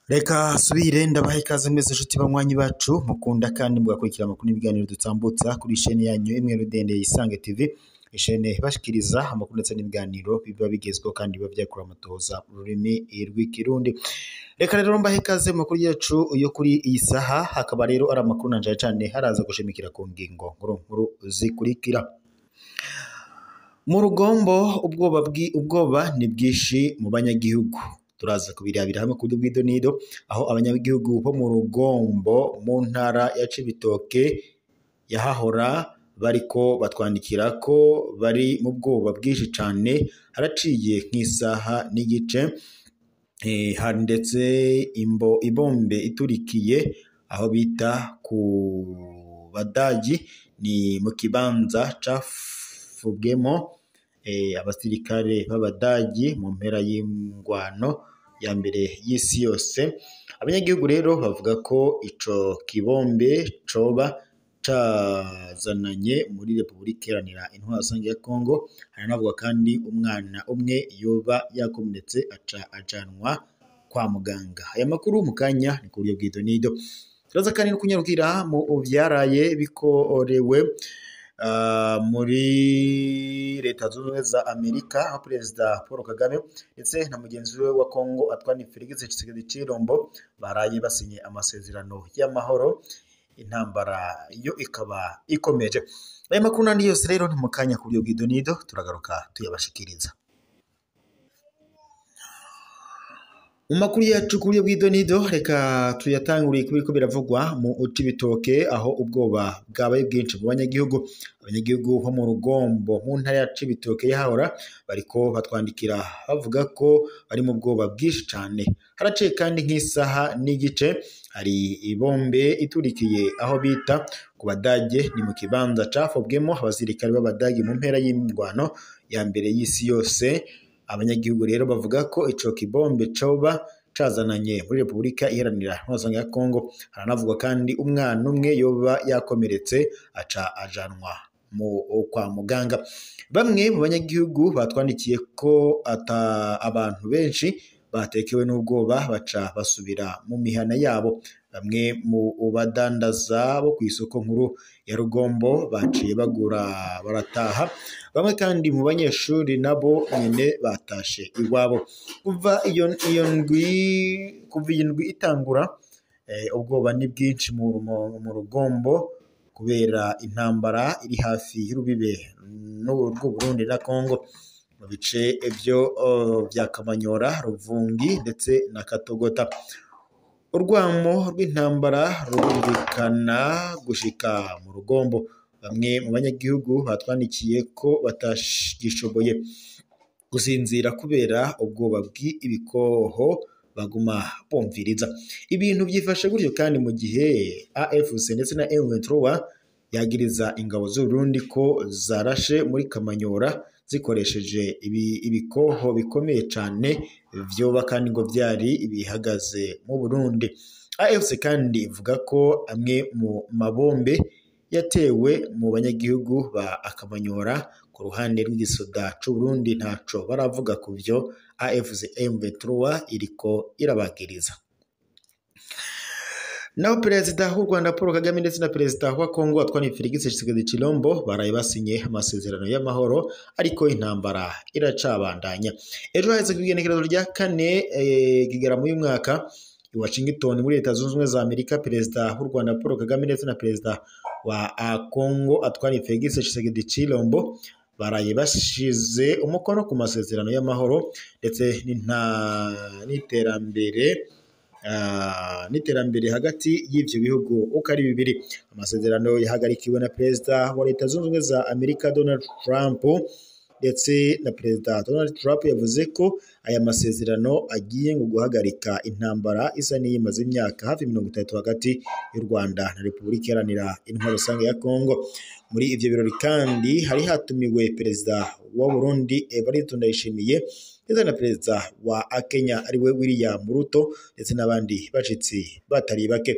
Reka subire ndabaha ikaze mwese nshuti banywanyi bacu mukunda kandi mugakurikira amakuru n'ibiganiro dutambutsa kuri shene yanyu imwe rudende Isange TV, ishene bashikiriza amakuru ndetse n'ibiganiro biba bigezweho kandi biba byakura amatohoza mu rurimi rw'ikirundi. Reka rero mbahe ikaze mu makuru yacu yo kuri iyi saha, hakaba rero ari amakuru nanje cane haraza gushimikira ku ngingo nkuru nkuru zikurikira. Mu Rugombo ubwoba ni bwinshi mu banyagihugu. Turaza kubirabira hamwe ku bw'idonido aho abanyagihugu bo mu Rugombo mu ntara ya Cibitoke yahahora bariko batwandikira ko bari mu bwoba bwinshi cane, haraciye nk'isaha n'igice hari ndetse ibombe iturikiye aho bita ku Badagi, ni mu kibanza cafubwemo abasirikare b'Abadagi mu mpera y'ingwano ya mbere y'isi yose. Abanyagihugu rero bavuga ko ico kibombe coba cazananye muri Repubulika Iharanira Intwaro Rusange ya Kongo. Haranavuga kandi umwana umwe yoba yakomeretse aca ajanwa kwa muganga. Aya makuru mu kanya ni ku buryo bw'idonido. Turaza kandi no kunyarukira mu vyaraye bikorewe muri Leta Zunze Ubumwe za Amerika, aho Perezida Paul Kagame ndetse na mugenzi we wa Kongo Antoine Felix Tshisekedi Tshilombo baraye basinye amasezerano y'amahoro, intambara yo ikaba ikomeje. Aya makuru n'andi yose rero ni mu kanya ku buryo bw'idonido, turagaruka tuyabashikiriza. Mu makuru yacu ku buryo bw'idonido, reka tuyatanguriye kubiriko biravugwa mu Cibitoke, aho ubwoba bwabaye bwinshi mu banyagihugu. Abanyagihugu bo mu Rugombo mu ntara ya Cibitoke yahahora bariko batwandikira bavuga ko bari mu bwoba bwinshi cane. Haraciye kandi nk'isaha n'igice hari ibombe iturikiye aho bita ku Badage, ni mu kibanza cafobwemo abasirikare b'Abadagi mu mpera y'ingwano ya mbere y'isi yose. Abanyagihugu rero bavuga ko ico kibombe coba cazananye muri Repubulika Iharanira Intwaro Rusange ya Kongo. Haranavugwa kandi umwana umwe yoba yakomeretse aca ajanwa kwa muganga. Bamwe mu banyagihugu batwandikiye ko abantu benshi batekewe n'ubwoba baca basubira mu mihana yabo. Bamwe mu badandaza bo kw'isoko nkuru ya Rugombo baciye bagura barataha. Bamwe kandi mu banyeshuri nabo nyene batashe iwabo. Kuva iyo ndwi itangura, ubwoba ni bwinshi mu Rugombo kubera intambara iri hafi y'urubibe rw'Uburundi na Kongo, mu bice vyo vya Kamanyora, Ruvungi ndetse na Katogota. Urwamo rw'intambara rurumvikana gushika mu Rugombo. Bamwe mu banyagihugu batwandikiye ko batagishoboye gusinzira kubera ubwoba bw'ibikoho baguma bumviriza. Ibintu byifashe gutyo kandi mu gihe AFC ndetse na M23 yagiriza ingabo z'Uburundi ko zarashe muri Kamanyora zikoresheje ibikoho bikomeye cane vyoba kandi ngo vyari bihagaze mu Burundi. AFC kandi ivuga ko amwe mu mabombe yatewe mu banyagihugu ba Akamanyora ku ruhande rw'igisoda c'Uburundi ntaco baravuga ku vyo AFC M23 iriko irabagiriza. Naho Perezida w'u Rwanda Paul Kagame ndetse na Perezida wa Kongo Antoine Felix Tshisekedi Tshilombo baraye basinye amasezerano y'amahoro, ariko intambara iracabandanya. Ejo haheze kw'igenekerezo rya 4 Kigarama uyu mwaka i Washington muri Leta Zunze Ubumwe za Amerika, Perezida w'u Rwanda Paul Kagame ndetse na Perezida wa Kongo Antoine Felix Tshisekedi Tshilombo baraye bashize umukono ku masezerano y'amahoro ndetse n'iterambere hagati y'ivyo bihugu uko ari bibiri. Amasezerano yahagarikiwe na Perezida wa Leta Zunze Ubumwe za Amerika Donald Trump, ndetse na Perezida Donald Trump yavuze ko aya masezerano agiye ngo guhagarika intambara isa n'iyimaze imyaka hafi 30 hagati y'u Rwanda na Repubulika Iharanira Intwaro Rusange ya Kongo. Muri ivyo birori kandi hari hatumiwe Perezida wa Burundi Evariste Ndayishimiye ndetse na Perezida wa Kenya ariwe William Ruto ndetse n'abandi bashitsi batari bake.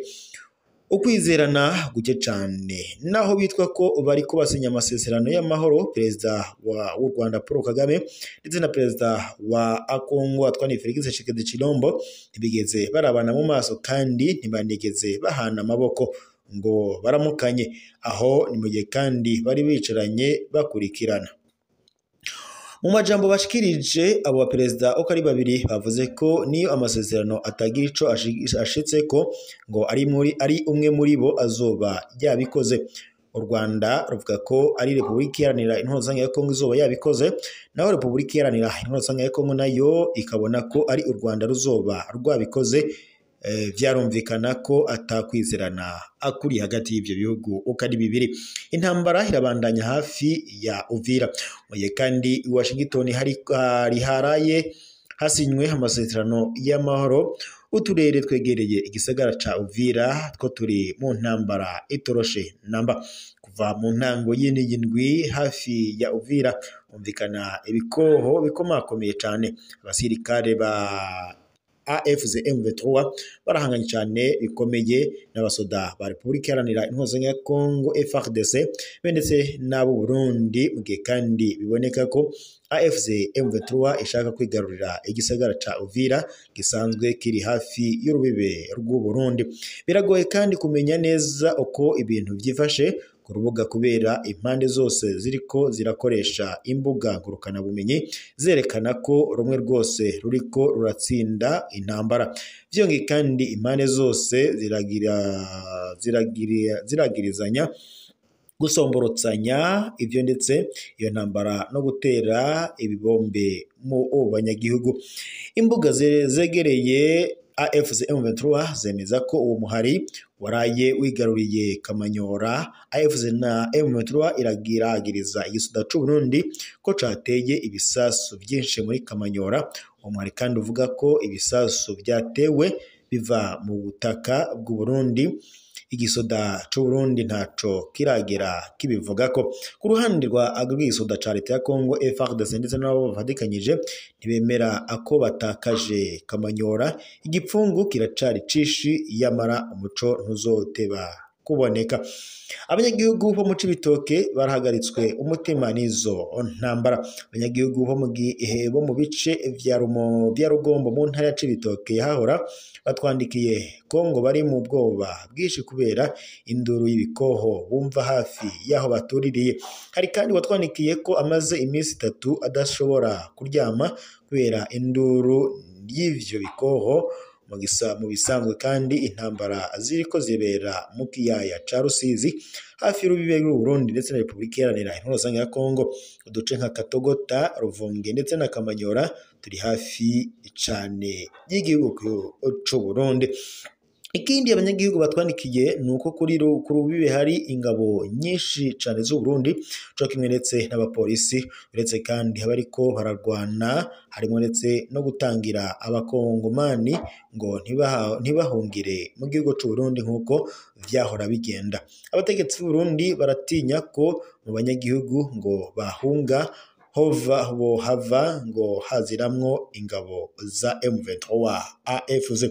Ukwizerana guke cane naho bitwa ko bariko basinya amasezerano y'amahoro, perezida w'u Rwanda Paul Kagame ndetse na perezida wa Kongo Antoine Felix Tshisekedi Tshilombo ntibigeze barabana mu maso kandi ntibanigeze bahana amaboko ngo baramukanye. Aho ni mu gihe kandi bari bicaranye bakurikirana. Mu majambo bashikirije, abo baperezida uko ari babiri bavuze ko niyo amasezerano atagira ico ashitseko ngo ari umwe muri bo azoba yabikoze. U Rwanda ruvuga ko ari Repubulika Iharanira Intwaro Rusange ya Kongo izoba yabikoze, naho Repubulika Iharanira Intwaro Rusange ya Kongo nayo ikabona ko ari u Rwanda ruzoba rwabikoze. Vyarumvikana ko atakwizerana akuri hagati y'ivyo bihugu uko ari bibiri. Intambara irabandanya hafi ya Uvira. Mu gihe kandi i Washington hari haraye hasinywe amasezerano y'amahoro, uturere twegereye igisagara ca Uvira two turi mu ntambara itoroshe namba. Kuva mu ntango y'indwi hafi ya Uvira humvikana ibikoho bikomakomeye cane. Abasirikare ba AFC M23 barahanganye cyane bikomeye n'abasoda ba Repubulika Iharanira Intwaro ya Kongo FARDC be ndetse n'abo Burundi, mu gihe kandi biboneka ko AFC M23 ishaka kwigarurira igisagara ca Uvira gisanzwe kiri hafi y'urubibe rw'u Burundi. Biragoye kandi kumenya neza uko ibintu vyifashe ku rubuga kubera impande zose ziriko zirakoresha imbuga ngurukanabumenyi zerekana ko rumwe rwose ruriko ruratsinda intambara. Vyongeye kandi impande zose ziragirizanya gusomborotsanya ivyo ndetse iyo ntambara no gutera ibibombe mu banyagihugu. Imbuga zegereye AFC M23 zemeza ko uwo muhari waraye wigaruriye Kamanyora. AFC na M23 iragiragiriza igisoda c'u Burundi ko cateye ibisasu vyinshi muri Kamanyora. Uwo muhari kandi uvuga ko ibisasu vyatewe biva mu butaka bw'u Burundi. Igisoda c'u Burundi ntaco kiragera kibivugako. Ku ruhande rwa rw'igisoda ca leta ya Kongo FARDC ndetse n'abo bafatikanyije ntibemera ako batakaje Kamanyora. Igipfungu kiracari cishi, yamara umuco ntuzoteba kuboneka. Abanyagihugu bo mu Cibitoke barahagaritswe umutima n'izo ntambara. Abanyagihugu bo mu bice vya Rugombo mu ntara ya Cibitoke yahahora batwandikiye ko ngo bari mu bwoba bwinshi kubera induru y'ibikoho bumva hafi y'aho batuririye. Hari kandi watwandikiye ko amaze iminsi 3 adashobora kuryama kubera induru y'ivyo bikoho. Mu bisanzwe kandi intambara ziriko zibera mu kiyaya ca Rusizi hafi y'urubibe rw'u Burundi ndetse na Repubulika Iharanira Intwaro Rusange ya Kongo. Uduce nka Katogota, Ruvunge ndetse na Kamanyora turi hafi cane y'igihugu c'u Burundi. Ikindi abanyagihugu batwandikiye ni uko ku rubibe hari ingabo nyinshi cane z'u Burundi co kimwe ndetse n'abapolisi. Uretse kandi abariko bararwana harimo ndetse no gutangira abakongomani ngo ntibahungire mu gihugu c'u Burundi nk'uko vyahora bigenda. Abategetsi b'u Burundi baratinya ko mu banyagihugu ngo bahunga bohava ngo haziramwo ingabo za M23 AFC.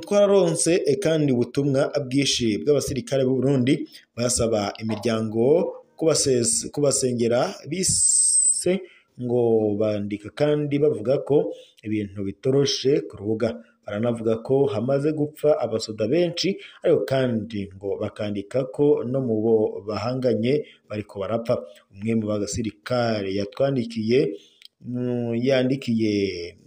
Twararonse kandi ubutumwa bwinshi bw'abasirikare b'u Burundi basaba imiryango kubasengera bise ngo bandika kandi bavuga ko ibintu bitoroshe ku rubuga. Baranavuga ko hamaze gupfa abasoda benshi, ariko kandi ngo bakandika ko no mu bo bahanganye bariko barapfa. Umwe mu basirikare yatwandikiye yandikiye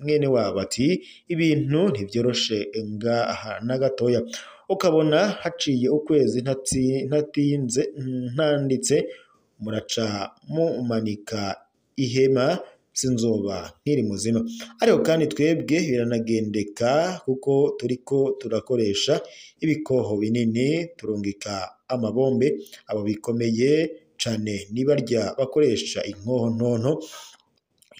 mwene wabo ati ibintu ntivyoroshe ngaha na gatoya, ukabona haciye ukwezi ntatinze ntanditse, muraca mumanika ihema sinzoba nkiri muzima. Ariko kandi twebwe biranagendeka kuko turiko turakoresha ibikoho binini, turungika amabombe abo bikomeye cane nibarya bakoresha inkoho ntonto.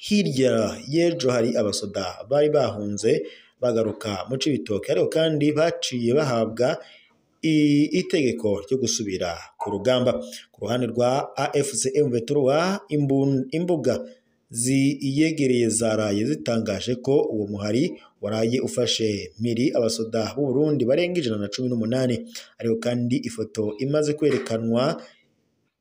Hirya y'ejo hari abasoda bari bahunze bagaruka mu Cibitoke, ariko kandi baciye bahabwa itegeko ryo gusubira ku rugamba. Ku ruhande rwa AFC M23 imbuga ziyegereye zaraye zitangaje ko uwo muhari waraye ufashe miri abasoda b'u Burundi barenga 118. Ariko kandi ifoto imaze kwerekanwa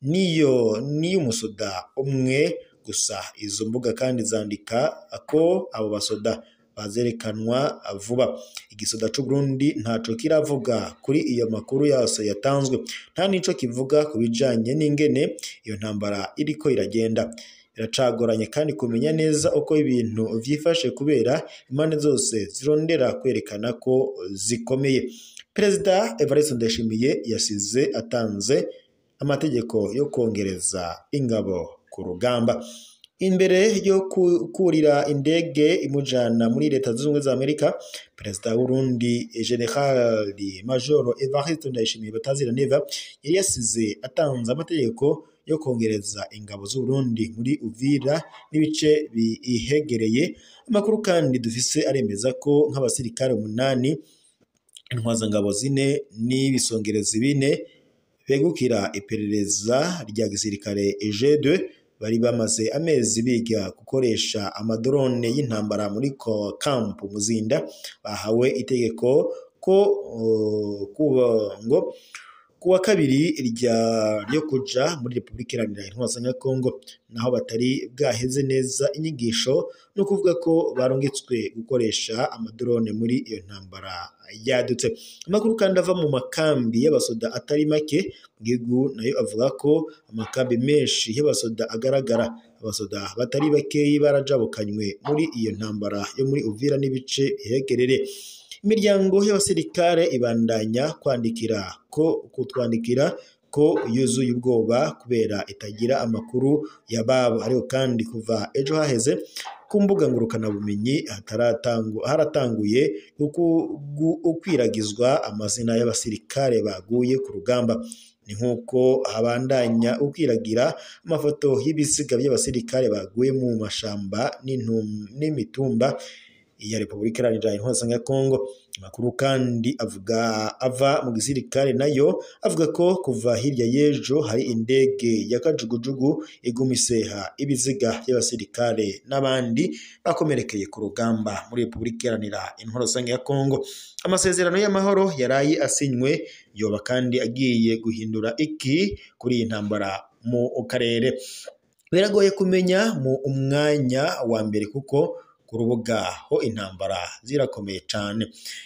niyo niy'umusoda umwe gusa. Izo mbuga kandi zandika ko abo basoda bazerekanwa vuba. Igisoda c'u Burundi ntaco kiravuga kuri iyo makuru yose yatanzwe, nta nico kivuga ku bijanye n'ingene iyo ntambara iriko iragenda. Biracagoranye kandi kumenya neza uko ibintu vyifashe kubera impande zose zirondera kwerekana ko zikomeye. Perezida Evariste Ndayishimiye yasize atanze amategeko yo kongereza ingabo ku rugamba. Imbere yo kurira indege imujana muri Leta Zunze Ubumwe za Amerika, Perezida w'Uburundi General Major Evariste Ndayishimiye Batazira Neva yari yasize atanze amategeko yo kongereza ingabo z'Uburundi muri Uvira n'ibice bihegereye. Amakuru kandi dufise aremeza ko nk'abasirikare 8, intwazangabo 4 n'ibisongerezi 4 begukira iperereza rya gisirikare G2 bari bamaze amezi biga gukoresha amadrone y'intambara muri camp Muzinda, bahawe itegeko ko ngo kuwa kabiri ryo kuja muri Republika Iharanira Intwaro ya Kongo, naho batari bwaheze neza inyigisho no kuvuga ko barungitswe gukoresha amadrone muri iyo ntambara yadutse. Amakuru kandi ava mu makambi y'abasoda atari make mu gihugu nayo avuga ko amakambi menshi y'abasoda agaragara. Abasoda batari bakeyi barajabukanywe muri iyo ntambara yo muri Uvira n'ibice bihegerere. Imiryango y'abasirikare ibandanya kutwandikira ko yuzuye ubwoba kubera itagira amakuru y'ababo. Ariko kandi kuva ejo haheze ku mbuga ngurukanabumenyi haratanguye ukwiragizwa amazina y'abasirikare baguye ku rugamba. Ni nk'uko habandanya ukwiragira amafoto y'ibisiga by'abasirikare baguye mu mashamba n'imitumba ya Republika Iharanira Intwaro ya Kongo. Amakuru kandi avuga ava mu gisirikare nayo avuga ko kuva hirya y'ejo hari indege ya kajugujugu igumiseha ibiziga by'abasirikare n'abandi bakomerekeye ku rugamba muri Republika Iharanira Intwaro ya Kongo. Amasezerano y'amahoro yaraye asinywe yoba kandi agiye guhindura iki kuri iyi ntambara mu karere? Biragoye kumenya mu umwanya wa mbere kuko ku rubuga ho intambara zirakomeye cyane.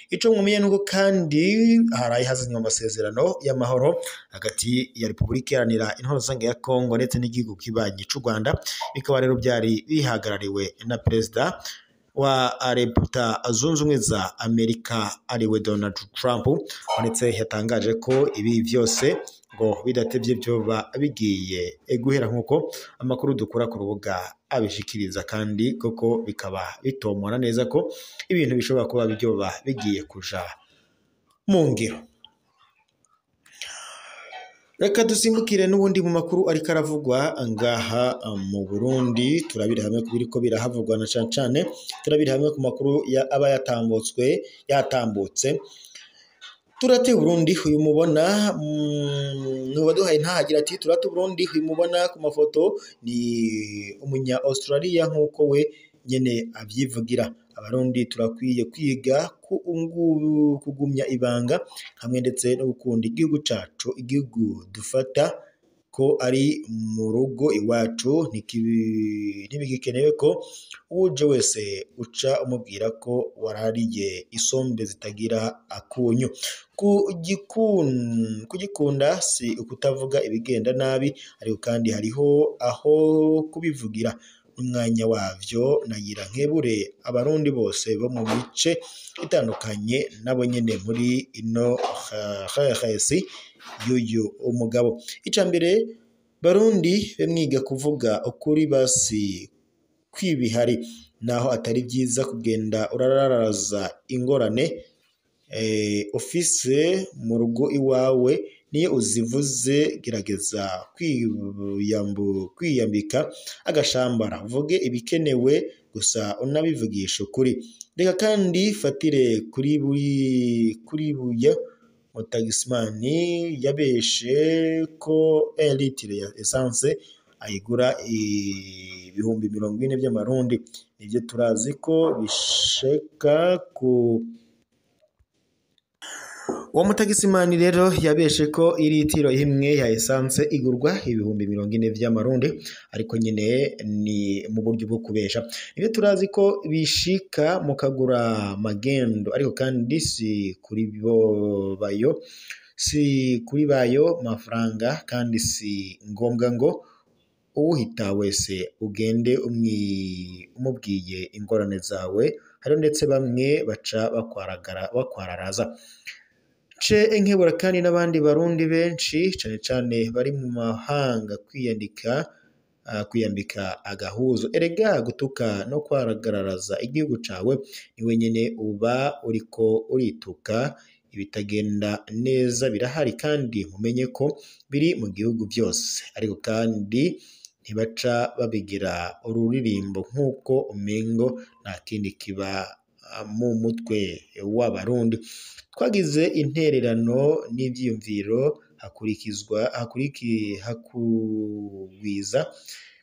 Ico mwumenya nuko kandi haraye hasinywe amasezerano y'amahoro hagati ya Republika Iharanira Intwaro ya Kongo ndetse n'igihugu kibanyi c'u Rwanda, bikaba rero byari bihagarariwe na Perezida wa Leta Zunze Ubumwe za Amerika ariwe Donald Trump, ndetse yatangaje ko ibi vyose ngo bidatevye vyoba bigiye guhera nk'uko amakuru dukura ku rubuga abishikiriza, kandi koko bikaba bitomora neza ko ibintu bishobora kuba byoba bigiye kuja mu ngiro. Reka dusimbukire n'ubundi mu makuru ariko aravugwa ngaha mu Burundi, turabira hamwe ku biriko birahavugwa na cane cane turabira hamwe ku makuru aba yatambutse. Turate Burundi uyu mubona nubaduhaye ntahagira ati turate Burundi uyu mubona ku mafoto ni umunya Australia nkuko we nyene avyivugira. Abarundi turakwiye kwiga kugumya ibanga hamwe ndetse no gukunda igihugu cacu, igihugu dufata ko ari mu rugo iwacu. Ntibigikenewe ko uje wese uca umubwira ko warariye isombe zitagira akunyu. Kugikunda si ukutavuga ibigenda nabi, ariko kandi hariho aho kubivugira n'umwanya wavyo. Nagira nkebure abarundi bose bo mu mice itandukanye nabo nyene muri ino hasi y'uyu umugabo. Ica mbere, Barundi be mwiga kuvuga ukuri basi kwibihari, naho atari byiza kugenda urararaza ingorane ufise mu rugo iwawe, niyo uzivuze gerageza kwiyambika agashambara, uvuge ibikenewe gusa unabivugisha ukuri. Reka kandi fatire kuri buye mutagisimani yabeshe ko 1 litre ya essence ayigura 40,000 by'amarundi. Nivyo turazi ko bisheka ku uwo mutagisimani rero yabeshe ko iritiro imwe ya essence igurwa 40,000 vy'amarundi, ariko nyine ni mu buryo bwo kubesha. Nivyo turazi ko bishika mukagura magendo, ariko kandi si kuri bo bayo, si kuri bayo mafaranga, kandi si ngombwa ngo uwuhita wese ugende umubwiye ingorane zawe. Hariho ndetse bamwe baca bakwararaza. Ce nkebura kandi n'abandi barundi benshi cane cane bari mu mahanga kwiyambika agahuzu. Erega gutuka no kwaragararaza igihugu cawe ni wenyene uba uriko urituka. Ibitagenda neza birahari kandi mumenye ko biri mu gihugu byose, ariko kandi ntibaca babigira ururirimbo nk'uko umengo nta kindi kiba mu mutwe w'abarundi. Twagize intererano n'ivyiyumviro hakugwiza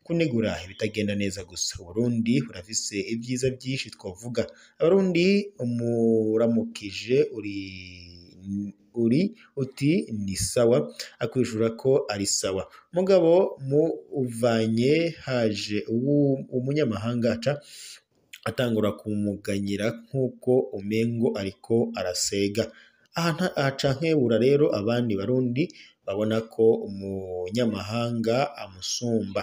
kunegura ibitagenda neza gusa. Uburundi burafise ibyiza byinshi twavuga. Abarundi umuramukije uri uti ni sawa, akwishura ko ari sawa. Mugabo mu uvanye haje umunyamahanga aca atangura kumuganyira nk'uko umengo ariko arasega. Aha aca nkebura rero abandi barundi babona ko umunyamahanga amusumba.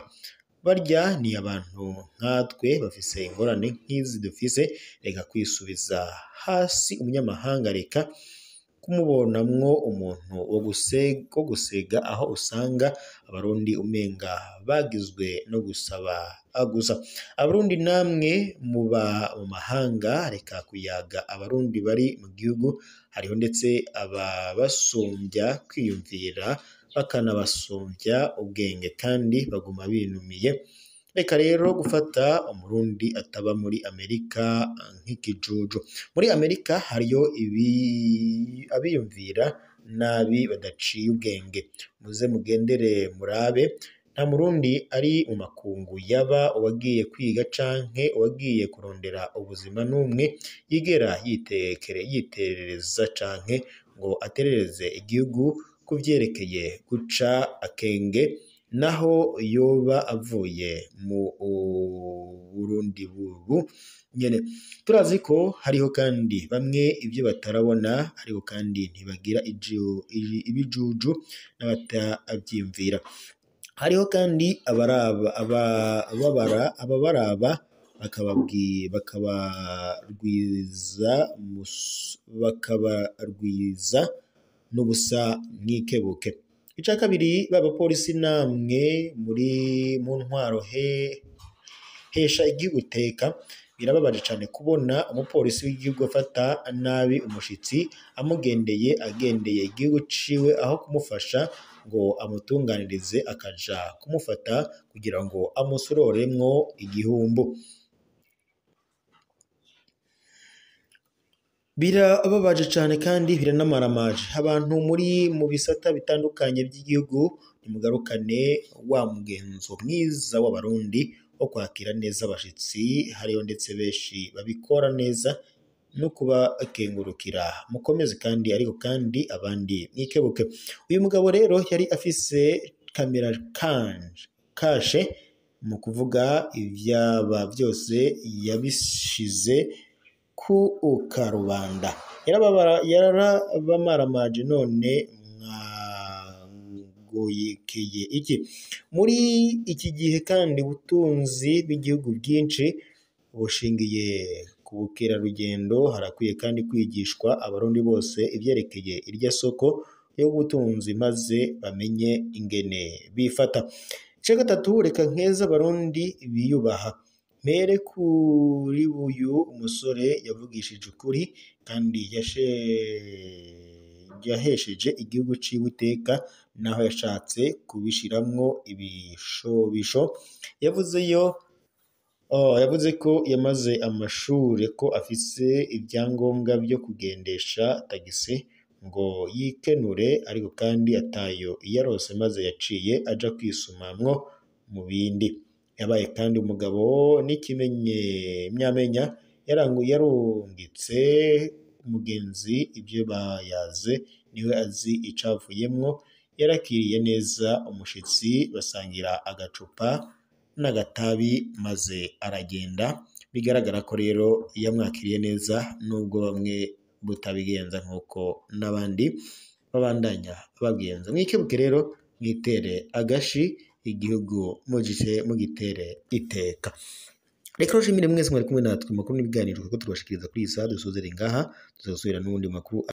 Barya ni abantu nkatwe bafise ingorane nk'izi dufise, reka kwisubiza hasi umunyamahanga, reka kumubonamwo umuntu wo gusega, aho usanga abarundi umenga bagizwe no gusaba gusa. Abarundi namwe muba mu mahanga, reka kuyaga abarundi bari mu gihugu. Hariho ndetse ababasumbya kwiyumvira bakanabasumbya ubwenge kandi baguma binumiye. Reka rero gufata umurundi ataba muri Amerika nk'ikijuju. Muri Amerika hariyo abiyumvira nabi badaciye ubwenge. Muze mugendere murabe, nta murundi ari mu makungu yaba uwagiye kwiga canke uwagiye kurondera ubuzima n'umwe yigera yiterereza canke ngo aterereze igihugu kuvyerekeye guca akenge, naho yoba avuye mu Burundi bubu nyene. Turazi ko hariho kandi bamwe ibyo batarabona, ariko kandi ntibagira ibijuju n'abatavyiyumvira. Hariho kandi ababaraba bakabarwiza n'ubusa mwikebuke. Ica kabiri, b'abapolisi namwe muri mu ntwaro hesha igihugu teka. Birababaje cane kubona umupolisi w'igihugu afata nabi umushitsi amugendeye agendeye igihugu ciwe, aho kumufasha ngo amutunganirize akaja kumufata kugira ngo amusororemwo igihumbu. Birababaje cane kandi biranamaramaje. Abantu muri mu bisata bitandukanye by'igihugu, nimugarukane wa mugenzo mwiza w'abarundi wo kwakira neza abashitsi. Hariho ndetse benshi babikora neza no kubakengurukira. Mukomeze kandi, ariko kandi abandi mwikebuke. Uyu mugabo rero yari afise kamera kashe mu kuvuga ivyaba byose yabishize ku karubanda. Yarabamaramaje none mwagoyekeye iki? Muri iki gihe kandi ubutunzi bw'igihugu bwinshi bushingiye ku bukerarugendo, harakwiye kandi kwigishwa abarundi bose ivyerekeye irya soko y'ubutunzi maze bamenye ingene bifata. Ica gatatu, reka nkeza abarundi biyubaha. Mpere kuri uyu umusore yavugishije ukuri kandi yahesheje igihugu ciwe iteka, naho yashatse kubishiramwo ibishobisho. Yavuze ko yamaze amashure, ko afise ivyangombwa vyo kugendesha tagisi ngo yikenure, ariko kandi atayo yarose, maze yaciye aja kwisumamwo mu bindi. Yabaye kandi umugabo n'ikimenyamenya, yarungitse umugenzi ibyo bayaze niwe azi icavuyemwo. Yarakiriye neza umushitsi, basangira agacupa n'agatabi maze aragenda. Bigaragara ko rero yamwakiriye neza, nubwo bamwe butabigenza nk'uko n'abandi babandanya bagenza. Mwikebuke rero, mwitere agashi igihugu mugice mugitere iteka. Reka nshimire mwese mwari kumwe natwe mu makuru n'ibiganiro kuko tubashikiriza kuri iyi saha. Dusozere ngaha, tuzasubira n'ubundi makuru.